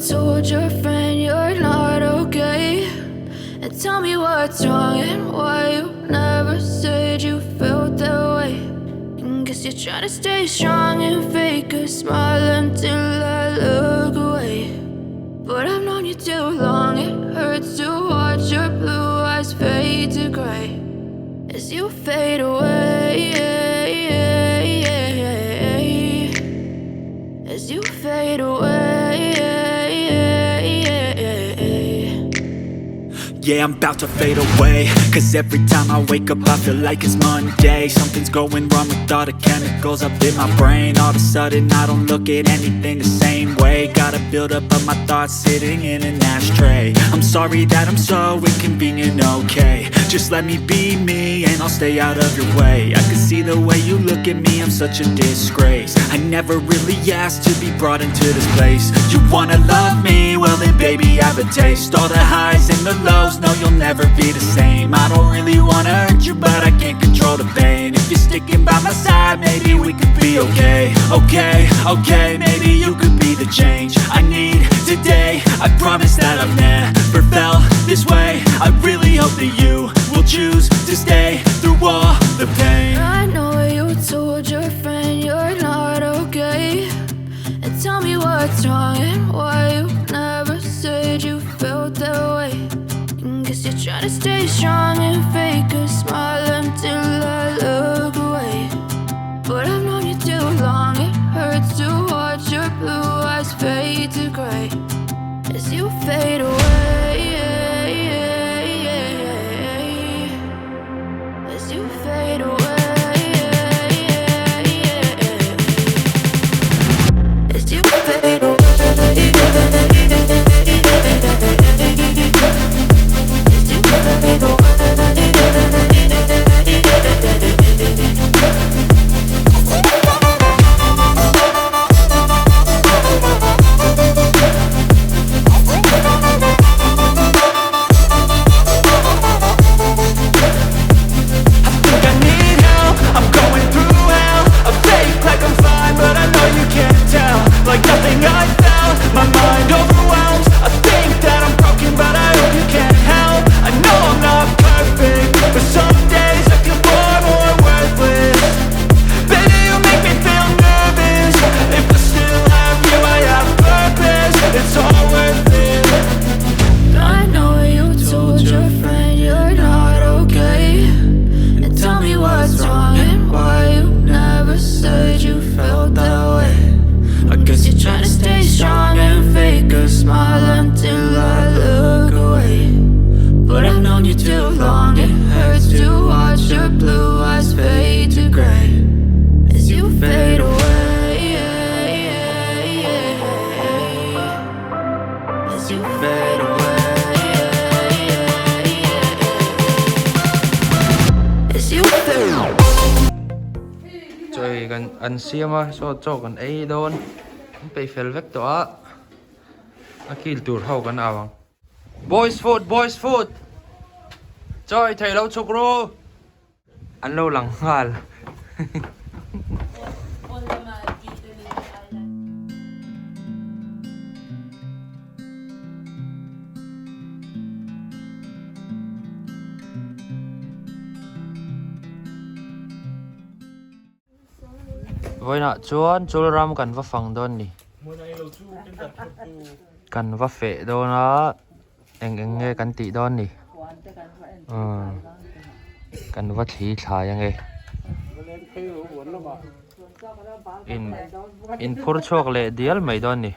told your friend you're not okay. And tell me what's wrong and why you never said you felt that way. And guess you're trying to stay strong and fake a smile until I look away. But I've known you too long, it hurts to watch your blue eyes fade to gray as you fade away. As you fade away. Yeah, I'm about to fade away. Cause every time I wake up I feel like it's Monday. Something's going wrong with all the chemicals up in my brain. All of a sudden I don't look at anything the same way. Gotta build up of my thoughts sitting in an ashtray. I'm sorry that I'm so inconvenient, okay. Just let me be me and I'll stay out of your way. I can see the way you look at me, I'm such a disgrace. I never really asked to be brought into this place. You wanna love me? Well then baby I have a taste. All the highs and the lows, no you'll never be the same. I don't really wanna hurt you but I can't control the pain. If you're sticking by my side, maybe we could be okay. Okay, okay, maybe you could be the change I need today. I promise that I've never felt this way. I really hope that you will choose to stay through all the pain. I know you told your friend you're not okay. And tell me what's wrong and why you never said you felt that way. And guess you're trying to stay strong and fake a smile until I look away. But I've known you too long, it hurts to watch your blue eyes fade to gray as you fade away. As you fade away. As you fade away. As you fade away. I think I need help, I'm going through hell. I fake like I'm fine, but I know you can't tell. Like nothing I felt, my mind overwhelms. I think that I'm broken, but I hope you can't help. I know I'm not perfect, but some days I feel far more worthless. Baby, you make me feel nervous. If I still have you, I have purpose. It's all worth it. I know you told your friend you're not okay. And tell me what's wrong and why you never said you felt that way. I guess You're trying to stay strong and fake a smile until I look away. But I've known you too long, it hurts to watch your blue eyes fade to gray as you fade away. As you fade away. As you fade away. Chaw kan an siam a saw chaw kan ei dawn an peih fel vek tawh a a kil tur ho kan au ang. Boys food boys food chaw ei theih lo chhuk ru an lo lang nghal. Vawiinah chuan chul ram kan va fang dawn ni. Kan va feh dawn a, eng eng nge kan tih dawn ni. Kan va thli thlai ange. In in phur chhuak leh dial mai dawn ni.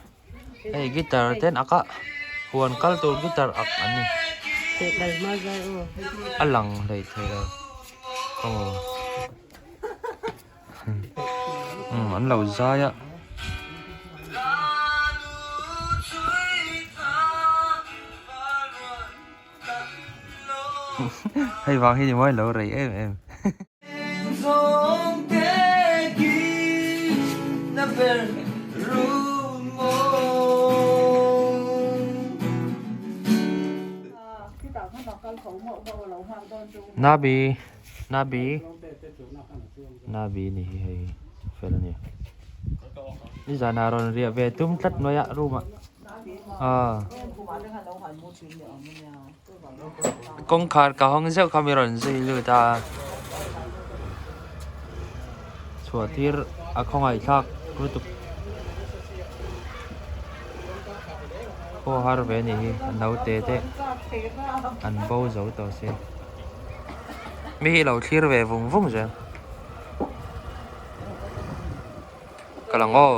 Hei guitar ten ak a, huan kal tur guitar ak an ni. A lang hlei thei lo. Aw. Umm an lo zai a. Hei vang hi ni mawi lo rei em em. Nabi Nabi Nabi ni hi hei fel a ni. Nizanah rawn riah ve tum tlat mai a room ah. Ah. Kawngkhar ka hawng zeuh kha mi rawn zui lut a. Chhuah tir a khawngaih thlak lutuk. Khaw har ve a nih hi a naute te an bo zo tawh si. Mi hi lo thlir ve vung vung zel. Ka lang aw.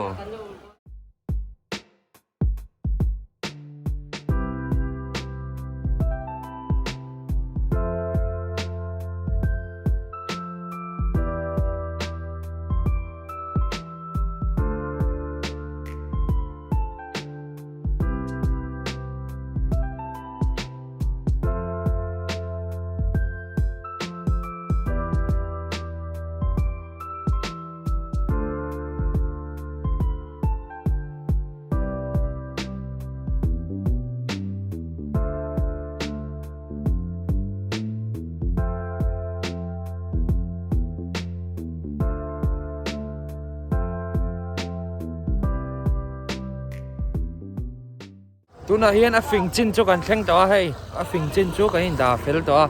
Tunah hian a fing chin chu kan thleng tawh a hei a fing chin chu kan indah fel tawh a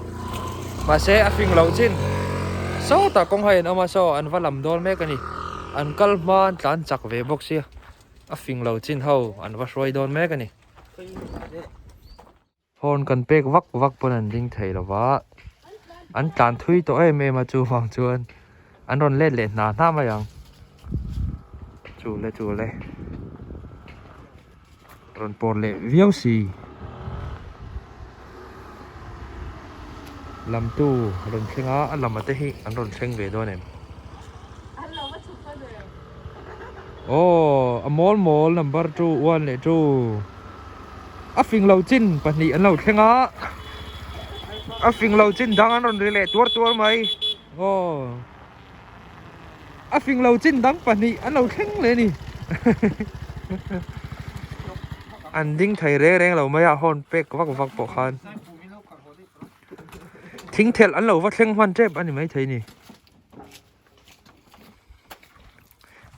mahse a fing loh chin sawtah kawng hai an awm a saw an va lam dawn mek a ni an kal hma an tlan chak ve bawk sia a fing lo chin ho an va hruai dawn mek a ni. Horn kan pek vak vak pawn an ding thei lo va an tlan thui tawh em em a chuvang chuan an rawn let leh hna hna mai ang chule chule rawn pawr leh viau si lamtu rawn thleng a a lama te hi an rawn thleng ve dawn em aw a mawl mawl number 2 1 leh 2. A fing lo chin pahnih an lo thleng a, a fing lo chin dang an rawn ri leh tuar tuar mai aw a fing lo chin dang pahnih an lo thleng leh a ni an ding thei reng reng lo mai a horn pek vak vak pawh khan thing thelh an lo va thleng hman tep a ni maithei ni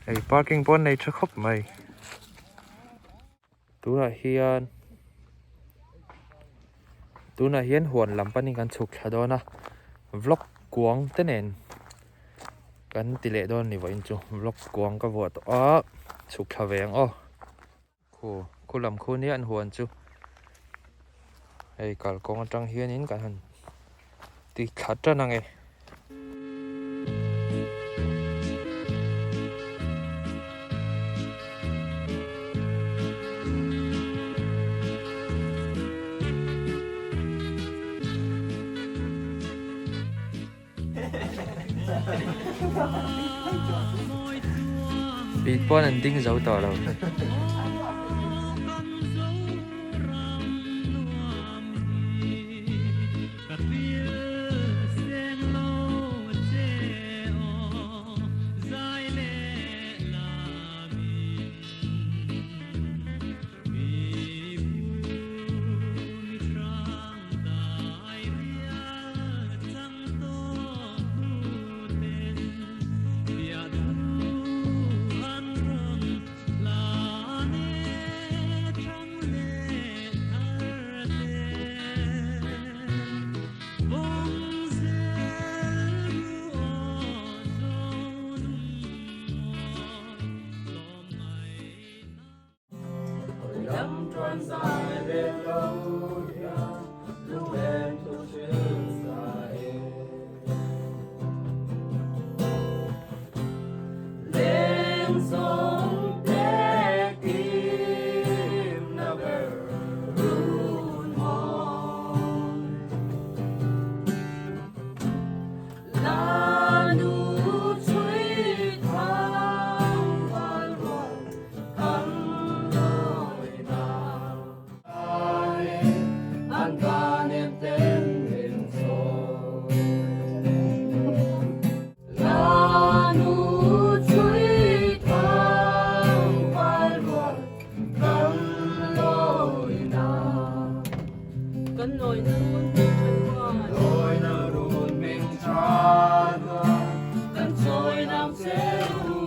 hei parking pawh an nei tha khawp mai. Tunah hian tunah hian huan lam panin kan chhuk thla dawn a vlog kuang te nen kan ti leh dawn a ni vawiin chu vlog kuang ka vuah tawh a chhuk thla ve ang aw khu khu lam khu nia an huan chu hei kalkawng atang hianin kan han ti thla tan ang e. Bik pawn an ding zo tawh lo.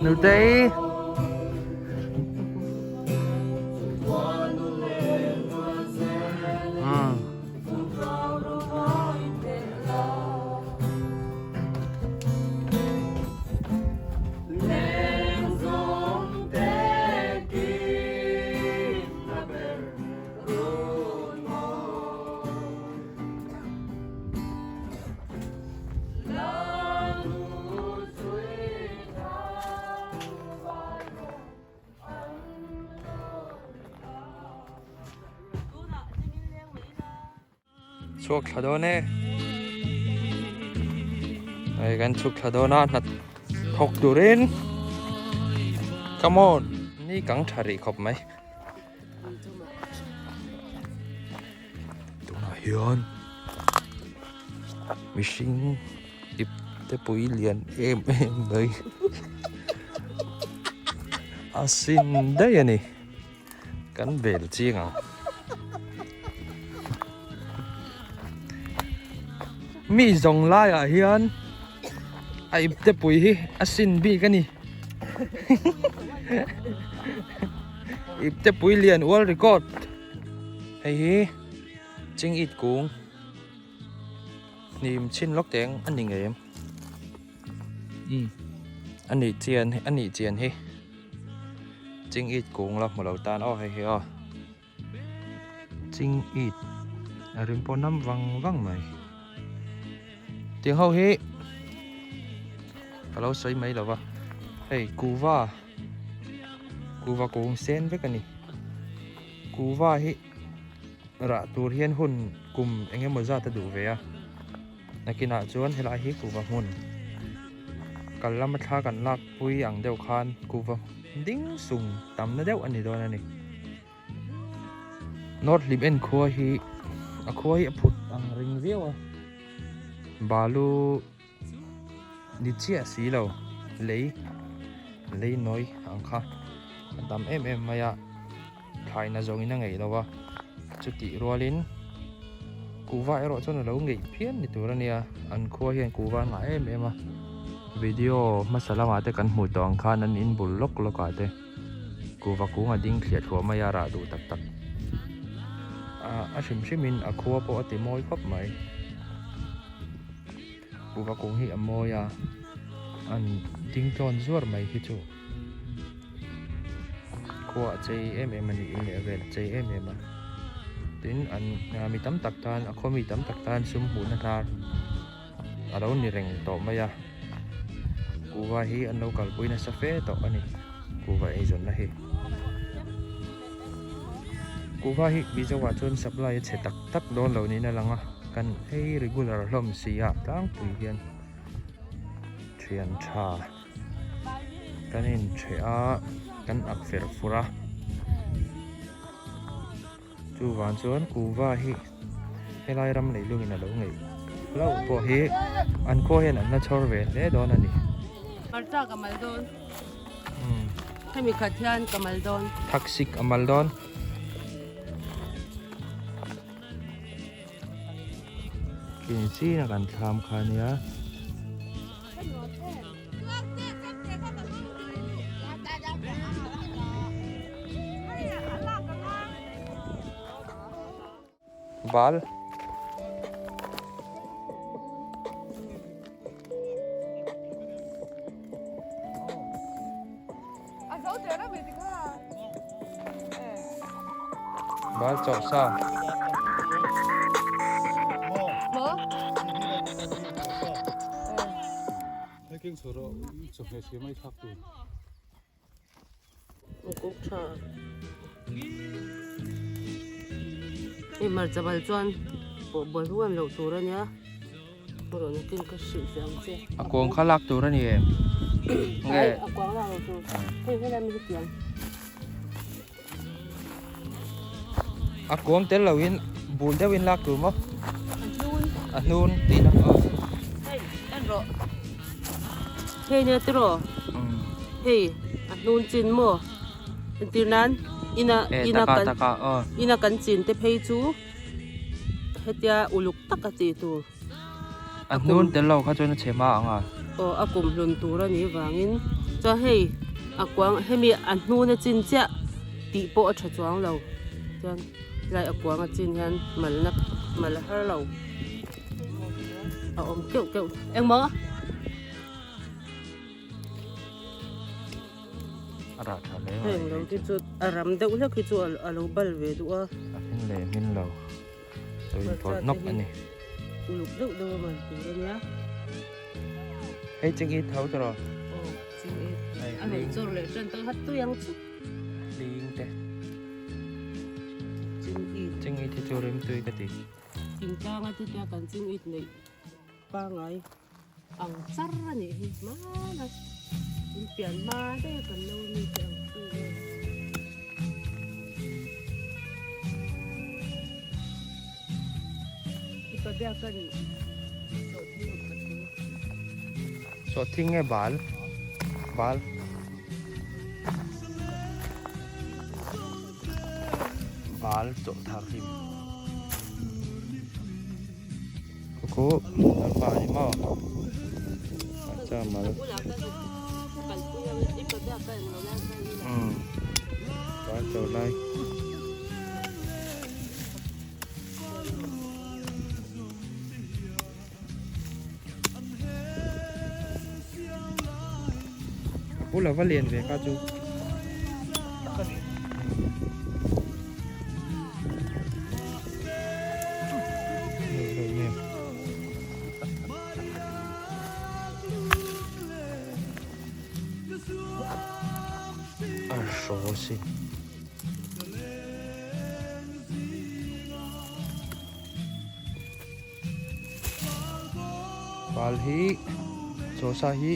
Nutei. Chhuak thla dawn e. Hei kan chhuk thla dawn a hna thawk turin. Come on. Ni kang tha rih khawp mai. Tunah hian mihring ip te pui lian em em mai a sin daih a ni. Kan vel chiang ang. Mi zawng laiah hian a ipte pui hi a sin bik a ni. Ipte pui lian world record. Hei hi ching it kung hnim chhin lawk teng a ni ngei em. A nih chian a nih chian hi. Ching it kung la hmu lo tan aw hei hi aw ching it a rim pawh nam vang vang mai tiang ho hi ka lo sawi mai lo va hei kuva kuva kung sen vek a ni kuva hi rah tur hian hun kum eng emaw zat a duh ve a. Nakinah chuan helai hi kuhva hmun kal lama thla kan lak pui ang deuh khan kuhva ding sung tamna deuh a ni dawn a ni. North Lim en khua hi a khua hi a phut ang ring viau a, balu ni chiah si lo lei lei nawi ang kha a tam em em mai a. Thlaina zawngin a ngeih lo a, chutih rualin kuhva erawh chuan a lo ngeih phian ni tur a nia, an khua hian kuhva an ngah em em a, video hmasa lamah te kan hmuh tawh ang khan an in bul lawk lawk ah te kuhva kung a ding thliah thluah mai a rah duh tak tak a a hrim hrim in a khua pawh a ti mawi khawp mai, kuhva kung hi a mawi a, an ding tlawn zuar mai khi chu. Khua a chei em em a ni in leh a vel a chei em em a tin an mi tam tak tan a khaw mi tam tak tan sum hmuhna hnar a lo ni reng tawh mai a kuhva hi an lo kalpui nasa fe tawh a ni kuhva eizawnna hi kuhva hi mizo ah chuan supply a chhe tak tak dawn lo niin a lang a kan ei regular hlawm si a tlangpui hian thian tha. Kan inchheh a, kan ak fer fur a. Chuvang chuan kuhva hi helai ram leilungin a lo ngeih hlauh pawh hi an khua hian an la chhawr ve hle dawn a ni. Hmarcha ka mal dawn. Hemi khat hian ka mal dawn. Thaksik a mal dawn. Kin chin a kan thlam kha nia. Bal. Bal chawh sa. Hei hmarcha bal chuan pawh buai huam loh tur a nia. Rawn kin ka hrilh ve ang che. A kuang kha lak tur a ni em? Nge? A kuang lak lo tur. Hei helai mi hi tiang. A kuang tel lo in bul deuh in lak tur maw? A hnun. A hnun tih na aw. Hei en rawh. Hei nia tiraw? Hei a hnun chin maw? Entir nan ina ina kan ina kan chin te phei chu hetia uluk tak a tih tur. A hnun tel lo kha chuan a chhe hma ang a. Aw a kum hlun tur a nih vangin chuan hei a kuang hemi a hnun a chin chiah tih pawh a tha chuang lo chuan helai a kuang a chin hian malna mal a har lo a awm keuh keuh engmaw. A rah tha hle mai. Heng lo te chu a ram deuh hlek hi chu a lo bal ve duh a. A hmin leh hmin lo. Lo inpawlh nawk a ni. Uluk deuh deuh a man tur a nia. Hei ching it tho tawh rawh. Aw ching it. A rawn chawr leh tan tawh hat tui ang chu. Hling te. Ching it. Ching it hi chu rim tui ka ti. Thingtlanga te tia kan ching it neih pangai ang char a nih hi hmana in pian hma daih a kan lo mi te ang chu vel. Ipa biak an sawhthing a khat thu. Sawhthing nge bal? Bal. Bal chawh thar hi. Khu an pa ni maw? Acha mal. Bal chawh lai. A bul a va lian ve kha chu. A hraw si. Bal hi chaw sa hi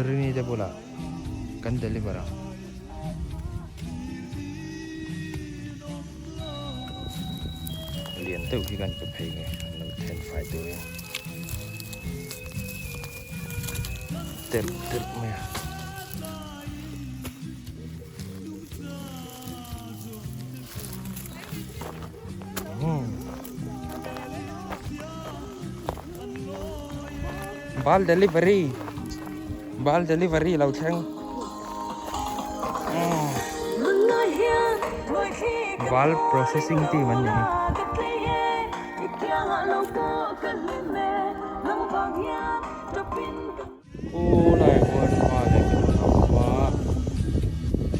Rini te bulah kan deliver ang. Lian deuh hi kan pe phei nge an lo then fai turin telh telh mai a. Bal delivery bal delivery lo thleng bal processing team an ni hi. Pu lai huan hma leh kan chho a,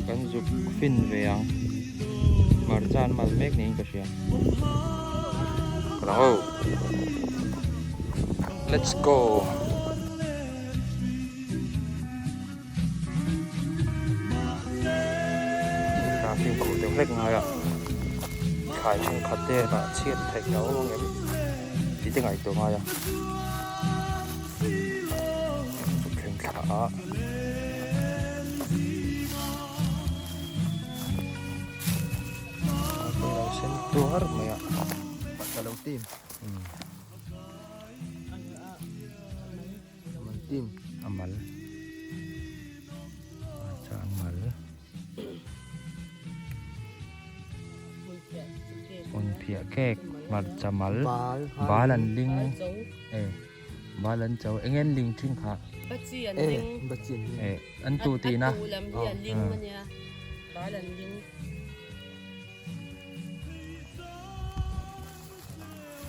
kan zuk fin ve ang. Hmarcha an mal mek niin ka hria. Ka ho. Let's go. Ka fimkhur deuh hlek ngai a. Thlai thenkhat te lah chhiat theih loh ang em tih te ngaihtuah ngai a. Thleng thla a. A lo sen tuar mai a. Ka lo tim. Amal tim. Amal. Acha amal. Hmunphiah cake hmarcha mal bal an ling e bal an cho eng nge an ling thin kha e an tu tihna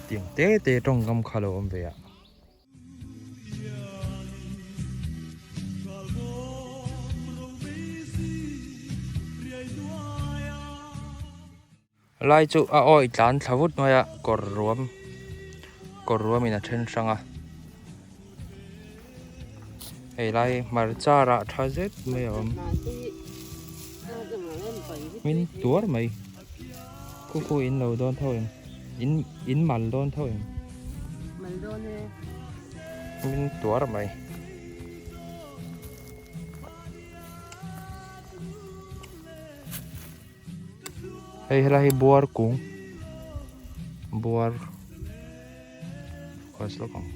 tiang te te tawngkam kha lo awm ve a. Lai chu a awi tlan thla vut mai a kawr ruam kawr ruam in a then hrang a hei lai hmarcha rah tha zet mai a awm min tuar mai khu khu in lo dawn tho em. In in mal dawn tho em? Mal dawn e. Min tuar mai. Hei helai hi buar kung buar khawi lawk ang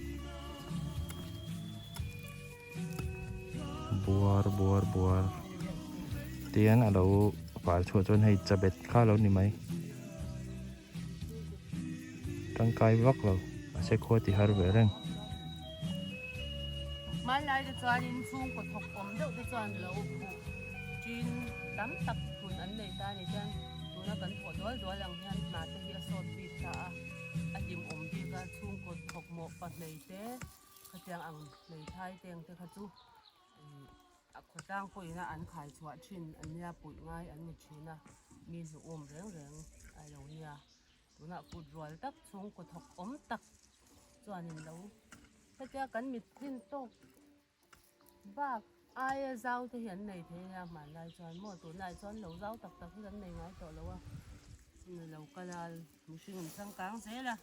buar buar buar tian a lo fal chhuah chuan hei chabet kha a lo ni mai. Tangkai vak lo mahse khua ti har ve reng. Hmanlai te chuanin chhungkaw thawk awm deuh te chuan lo khuh ṭin tam tak hun an nei ta a ni chuan tuna kan thawh dual dual ang hian hna te hi a sawt bik ta a, a hlimawm bik a chhungkaw thawk mawh pahnih te khatiang ang hmeithai te ang te kha chu A khawtlang pawhin a an khai chhuah thin an nia puih ngai an ni thin a, mi hnuhawm reng reng a lo nia. Tunah kut rual tak chhungkaw thawk awm tak chuanin lo hetia kan mit tlin tawk bak aia zau te hi an nei thei ania hmanlai chuan maw tunlai chuan lo zau tak tak hi kan nei ngai tawh lo a. Hun a lo kal a, mihring an changkang zel a.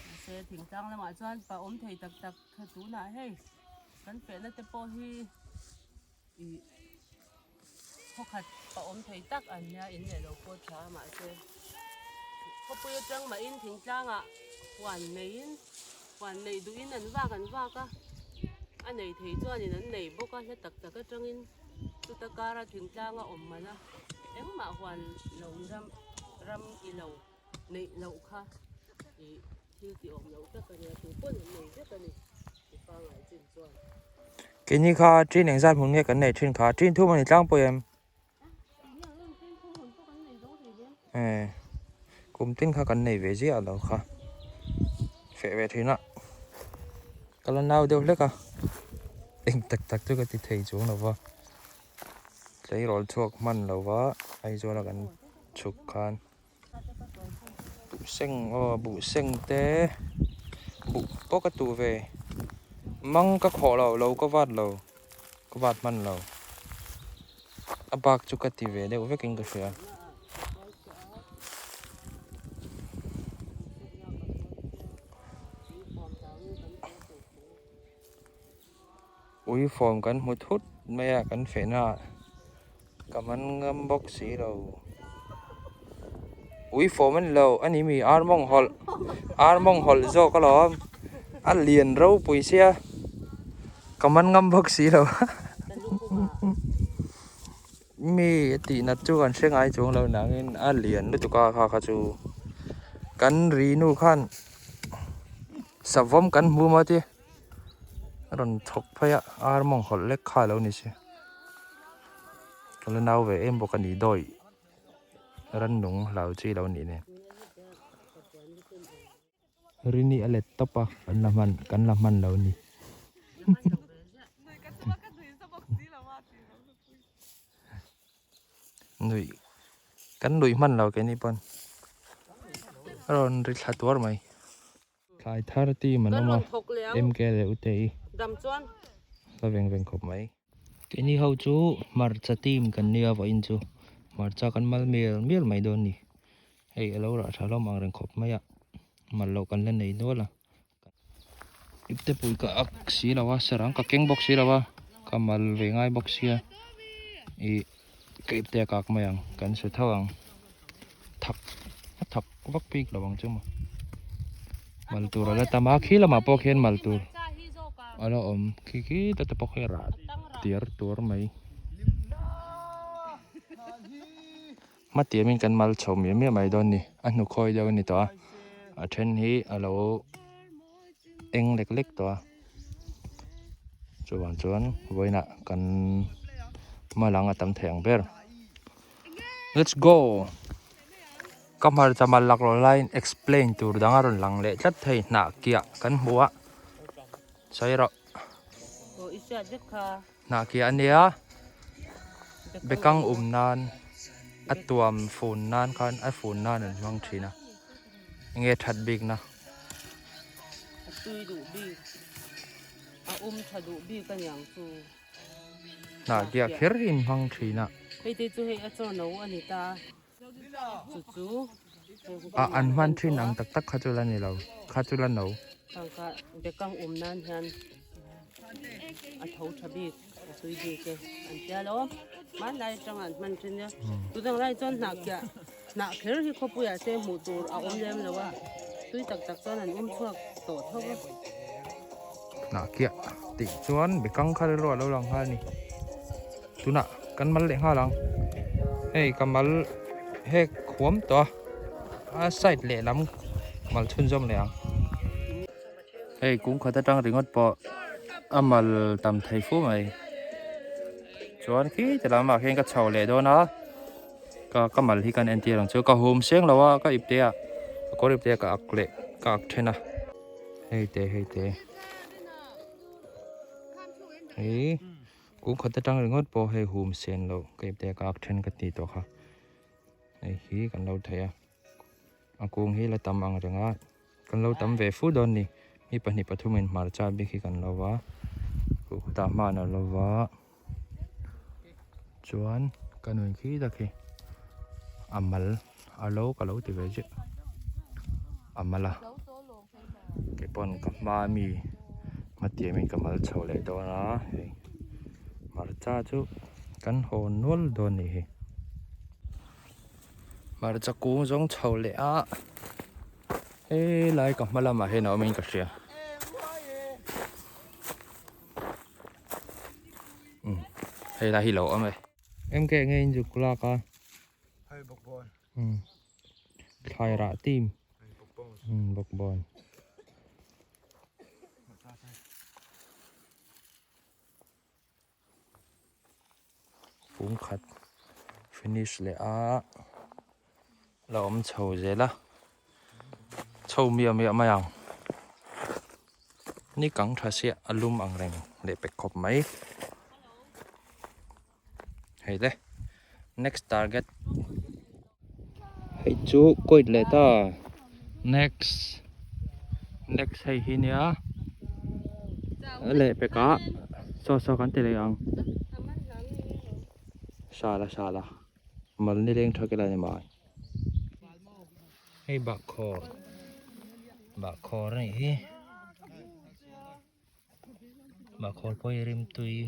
Mahse thingtlang lamah chuan pa awm thei tak tak kha tunah hei kan fehna te pawh hi ih khawkhat pa awm thei tak an nia in leh lo pawh tha a mahse khawpui atang mahin thingtlangah huan neiin huan neih duhin an vak an vak a a nei thei chuanin an nei bawk a hla tak tak atangin chuta kara thingtlanga awm man a engmah huan lo ram ram i lo neih loh kha ih thil tih awm loh tak a nia tu pawn an nei vek a ni i pangai chin chuan. Keini kha ṭin engzat hmun nge kan neih ṭhin kha ṭin thum a ni tlangpui em? Eh kum tin kha kan nei ve ziah lo kha feh ve thin a ka la nau deuh hlek a eng tak tak chu ka ti thei chuang lo va tleirawl chhuak hman lo va Aizawl a kan chhuk khan. Buh seng aw buh seng te buh pawh ka tuh ve mang ka khawh lo lo ka vat lo ka vat hman lo a bak chu ka ti ve deuh vek in ka hria. Ui form kan hmu thut mai a kan fehna ah ka man ngam bawk si lo ui form a ni lo a ni mi ar mawng hawlh ar mawng hawlh zawk alawm a lian ropui sia ka man ngam bawk si lo mi a tih nat chu kan hre ngai chuang lo nangin a lian lutuk a kha kha chu kan ri nu khan savawm kan hmu maw tia. A rawn thawk phei a ar mawng hawlh lek kha alo ni si ka la nau ve em bawk a ni dawi rannung hlau chi lo nih nen rini a let tawp a kan la hman kan la hman lo ni nuih kan nuih hman lo keini pawn a rawn ri thla tuar mai. Thlai thar team an awm a, MK leh UTI la veng veng khawp mai. Keini ho chu hmarcha team kan nia vawiin chu hmarcha kan mal mial mial mai dawn ni. Hei a lo rah tha hlawm ang reng khawp mai a, mal loh kan la nei nual a. Ipte pui ka ak si lo a, sarang ka keng bawk si lo a, ka mal ve ngai bawk sia ih ka ipte a kak mai ang kan su tho ang. Thak a thak vak bik lo ang chu maw mal tur a la tam a khi lamah pawh khian mal tur a la awm khi khi ta te pawh khi a rah tiar tuar mai hmatiamin kan mal chho miah miah mai dawn ni a hnukhawi deuh a ni tawh a a then hi a lo eng lek lek tawh a chuvang chuan vawiinah kan hmalang a tam thei ang ber. Let's go! Ka hmarcha mal laklawh laiin explain tur dang a rawn lang leh tlat thei hnah kiah kan hmu a sawi rawh hnah kiah a nia bekang um nan a tuam fun nan khan a fun nan an hmang thin a enge that bik na. A tui duh bik a um tha duh bik a niang chu. Hnah kiah kher hi in hmang thin a. Hei te chu hei a chaw no a ni ta chu chu A an hman thin ang tak tak kha chu la ni lo kha chu la no. Tangka bekang um nan hian a tho tha bik a tui bik e an tia lo hmanlai atanga an hman thin nia tudang lai chuan hnah kiah hnah kher hi khawpuiah te hmuh tur a awm lem lo a tui tak tak chuan an um chhuak tawh tho a. Hnah kiah tih chuan bekang kha rilru a lo lang nghal a ni tunah kan mal leh nghal ang hei ka mal hek huam tawh a a side lehlam mal chhunzawm leh ang hei kung khat atang ringawt pawh a mal tam thei fu mai chuan khi ti lamah khian ka chho leh dawn a. Ka ka mal hi kan entir ang chu ka hum seng lo a ka ipte ah ka kawr ipte ah ka ak leh ka ak then a hei te hei te hei kung khat atang ringawt pawh hei hum sen loh ka ipte ah ka ak then ka ti tawh kha hei hi kan lo thei a a kung hi la tam ang reng a kan lo tam ve fu dawn ni mi pahnih pathum in hmarcha bik hi kan lo va khutah hman a lo va. Chuan ka nun khi tak hi a mal A lo ka lo ti ve chiah a mal a kei pawn ka hma ami hmatiam in ka mal chho leh dawn a hei hmarcha chu kan haw nual dawn a nih hi hmarcha kung zawng chho leh a helai ka hma lamah hian a awm in ka hria. Hei lai hi lo awm e. Em ke nge in zuk lak a. Hei bawkbawn. Um thlai rah team. Hei bawkbawn. Um bawkbawn. Fung khat finish leh a la awm chho zel a chho miah miah mai ang ni kang tha sia a lum ang reng leh pek khawp mai hei le next target hei chu quit leh ta next next hei hi nia leh pekah saw saw kan ti leh ang sala sala mal ni leng tha kela ni mai hei bahkhawr bahkhawr a nih hi bahkhawr pawh hi rimtui.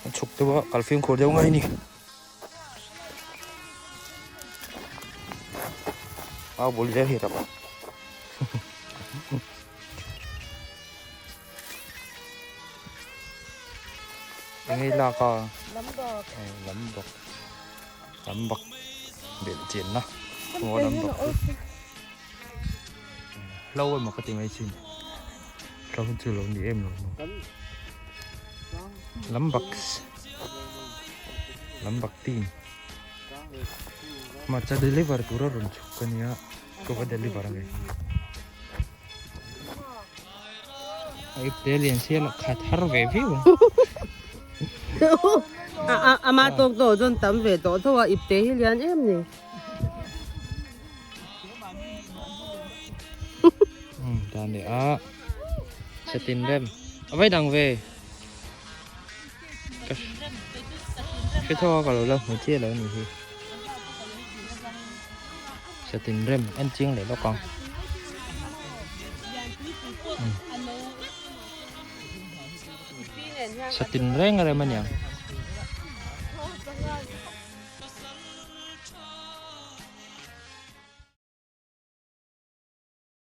An chhuk deuh a kal fimkhur deuh ngai a ni au bul zel hi rap a. Eng nge lak a lam bawk lam bawk belh chian na maw lam bawk chu hlo emaw ka ti mai thin hlo chu lo ni em lo maw lam bawk lam bawk team hmarcha deliver tur a rawn chhuk a nia ka va deliver ange. A ipte lian sia la khat har ve viau ang. Ama tawk tawh chuan tam ve tawh tho a ipte hi lian em ni. Dan leh a satin rem a vai dang ve ka hre tho a ka lo la hmu chiah lo ni hi satin rem en chiang leh lawk ang. Satin reng rem aniang.